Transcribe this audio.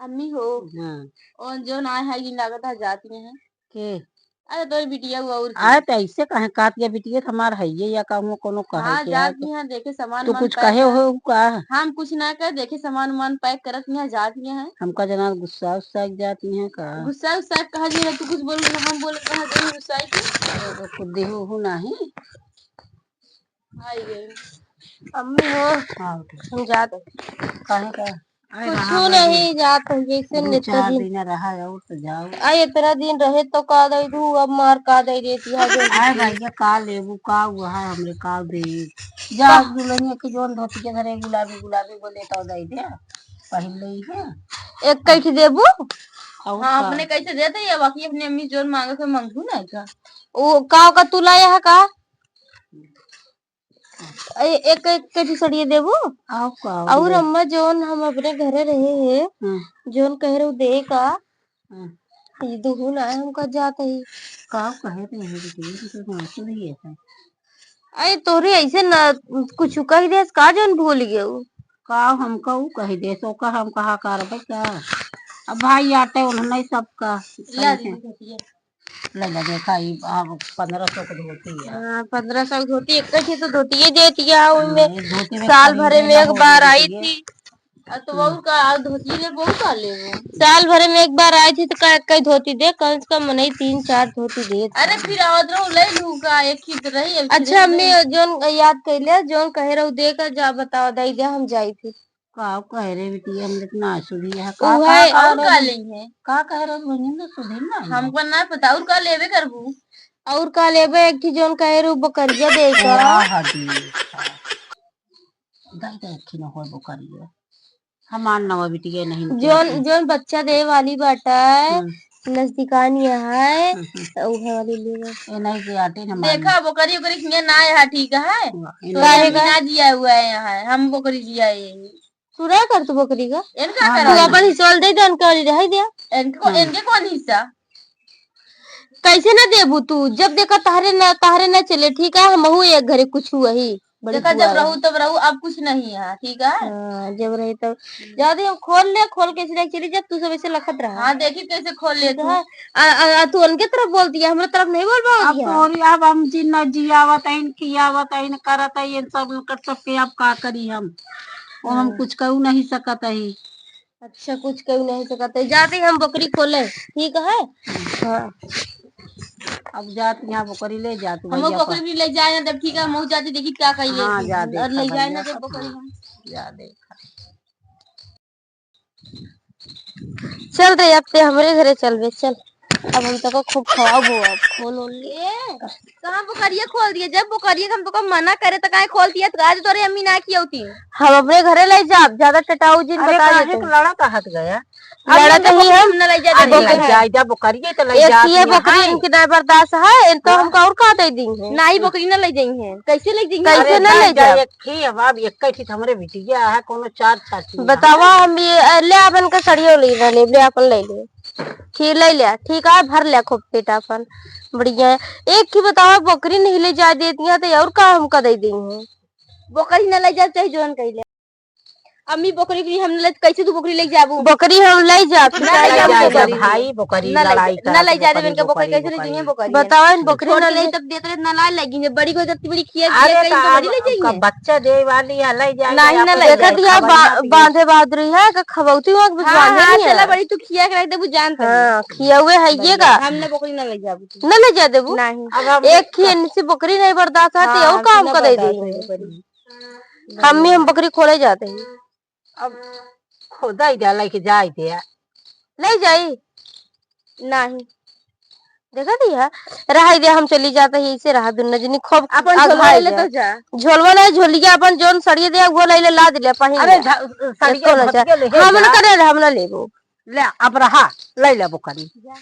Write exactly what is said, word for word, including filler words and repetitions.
अम्मी हो। हाँ। और जो ना है, ये लागत है जाती हैं। के? अरे तोरी बिटिया हुआ और के? अरे तो ऐसे कहे काट के बिटिया तो हमार है ये या कहूँ कोनो कहे हाँ, के है जाती तो हैं, देखे सामान तू वामान कुछ pack कहे कर। हो का? हम कुछ ना कहे, देखे सामान वामान pack करत यहाँ जाती हैं। हमका जना गुस्सा उस्सा एक जाती हैं का? गुस्सा उस्सा कहा जी, तू कुछ बोल रहा, हम बोल रहा, गुस्सा की। अरे तो खुद देहू हो नहीं। आई गई। अम्मी हो, हाँ, उठो। हम जात हई। काहे का? अरे कुछ रहा भाई। नहीं, जात हई, जैसे दो नेता चार दिन। दिन रहा और तो जाओ। आ, इतना दिन रहे तो का दे दू, अब मार का दे देती है, जो अरे दे। भैया, का लेबू, का हुआ है हमरे, का दे? जा, का? दुल्हनिया के जोन धोती के धरे गुलाबी, गुलाबी बोले तो दे दे, पहन ले ही है। एक कह के देबू? और हाँ, का? अपने कैसे देते ये, बाकी अपनी अम्मी जोन मांगे के मंगू ना का? ओ, का, का तू लाया है का? ए-, एक, एक कटी सड़िए देबू? आओ का, आओ और दे। अम्मा, जौन हम अपने घरे रहे हैं, हम्म। जौन कहे रहू दे का, हम्म। ये दुहू ना है, हमका जात ही। का कहे रहे हैं, दीदी, ये तो मासूम ही है। अरे, तोरे ऐसे ना कुछ कह देस का, जौन भूल गयो? का हमका ऊ कह देस, ओका हम कहा करबे का? अब भाई आटे उन्हें सबका ला सही है। दीदी, धोतिया। ले ला, देखा, ई अब पन्द्रह सौ के धोती है। हाँ, पन्द्रह सौ के धोती, एक ही तो धोती ये देती है, हाँ, उनमें एक धोती में साल खाली भरे में लेला एक हो बार गई आई है। थी। आ, तो बहू का, आ, धोती ले बहू का लेबो? साल भरे में एक बार आई थी, तो का, एक ही धोती दे, कम से कम नहीं तीन चार धोती दे। अरे, फिर आवत रहू, ले लू का, एक ही तो रही, अब अच्छा, फिर अम्मी, ले। जौन याद कैले, जौन कहे रहू, दे का, जा, बताओ, दे दे, हम जाई थी। का कहे रे बिटिया, हमरे के ना सुधी है। का, उहे का, का और रे? का लेई है? का कहे रे बहिनी, तो सुधी ना है। हमको ना पता, और का लेबे करबू? और का लेबे, एक ठे जौन कहे रू बकरिया दे का। वाह दी, वाह। दाई, दाई, एक ठे ना होय बकरिया। हमार नवा बिटिया नहीं जौन, निकलती। जौन बच्चा दे वाली बाटा, हम्म। नजदीकान यहाँ है, हम्म, हम्म। तो उहे वाली लेबे। ए नहीं के आटे ना मानी। देखा, बकरी, ओकरी के ना यहाँ ठीक है। वाह, ए तो नहीं। काहे अम्मी का? ना जिया हुआ है यहाँ, हम बकरी जिया है। तू रह कर तू बकरी का। इनका हाँ, करा तू नहीं। अपन हिस्सा दे दे, इनका वाली रह दिया। इनके को-, हाँ। इनके कौन हिस्सा? कैसे ना देबू तू? जब देखा तहरे ना, तहरे ना चले, ठीक है? हमहू एक घरे कुछ हुआ ही, बड़ी देखा, जब बुआ रहू है। तब रहू, अब कुछ नहीं है, ठीक है? हाँ, जब रही तब। जादे हम खोल ले, खोल के सिलाई चली, जब तू सब ऐसे लखत रहा। हाँ, देखी कैसे खोल ले ठीक तू। है? आ, आ, आ, तू उनके तरफ बोलती है, हमरा तरफ नहीं बोल पावती अब है। तोरी, अब हम जिन जियावत है, खियावत है, करत है, ये सब उनकर सबके अब का करी हम? वो हम हाँ। कुछ कहू नहीं सकत है। अच्छा, कुछ कहू नहीं सकत है। जाते हम बकरी खोले, ठीक है? हाँ। अब जात यहाँ बकरी ले जात हम भैया बकरी पर। भी ले जाए ना, तब ठीक है, हम जाते देखी क्या कही हाँ, लेती जा है। और देखा ले जाए ना भैया जब पर। बकरी हम। जा देखा। चल रे, अब ते हमरे घरे चल बे, चल। अब हम तोका खूब खवाबो, अब खोल ओल ले। ए, कहाँ बोकरिया खोल दिए? जब बोकरिया के हम तोका मना करे त काहे खोल दिया? त आज तोरे अम्मी ना खियौती। हम अपने घरे ले जाब, ज्यादा टटाऊ जिन अरे बता काहे देते। के लड़ा कहत गया? अब लड़ा हम तो तो ही बोकरी हम। हम ना ले जाए अरे देबो ले के। जाए जा बोकरिया तो ले एक जात ये ही बोकरी है। इनके ना बर्दाश्त है, इन तो हाँ। हमका और का दे दी है? ना ही बोकरी ना ले जाई है। कैसे ले जाई है? कैसे अरे ना ले ले जाए जाब? एक ही अब, अब एक ही हमरे बिटिया है, कोनो चार छाती है। बतावा हम ये, अ, ले अपन के सड़ियो ले ले, ले अपन ले ले। ठीक, ले ले, ठीक है, भर ले खूब पेट अपन। बढ़िया है। एक ही बतावा, बकरी नहीं ले जाए देती है, तो और का हमका दे दी है? बकरी ना ले जाए, चाहे जोन कही ले। अम्मी, बकरी की हम ले, कैसे तू बकरी ले जाबू? बकरी हम ले जाब, ना ले ना ले जाबू जाए बकरी। भाई, बकरी ना ले लड़ाई जा-, ना करत ले जाए बकरी, इनके बकरी, बकरी, कैसे ले बकरी। जाइए बकरी? बतावा, इन बकरी छोड़ ना के ले। तब देते ना लाए लगी है, बड़ी को जब बड़ी खिया, अरे खिया कहीं तो तो बड़ी ले अब जाइए। बच्चा दे वाली है, ले जाए, नहीं, ना ले देखत जाए। या बा-, बांधे बहादुरी है, का खबौती हुआ, कुछ हाँ, बांधे हाँ, नहीं है। चला बड़ी तू खिया के रख देबू, जान तनी। हाँ, खिया हुए है ये का? हम ना बकरी ना ले जाबू तू। ना ले जा देबू? नहीं। अब हम एक खियन से बकरी नहीं बर्दाश्त होती, हाँ, और हम काम ना कर दे बर्दाश्त दी। होई बकरी। हम ही हम बकरी खोले जाते हैं। अब खोदा ही डाला के जाए दे। ले जाई? नहीं। देखा दिया? रहाई दे, हम चली जाते ही, इसे रहा दुन्ना जनी खूब अपन अघाई झोलवा ले जा। तो जा। झोलवा ले, झोलिया अपन जोन सड़िए दे, वो ले ले, लाद ले, पहिन अरे ले। झ-, सड़िया एको ना धोतिया जा। ले, हे हम ना जा। करे, हम ना लेबो। ले, अब रहा, ले लेबो करी। जा।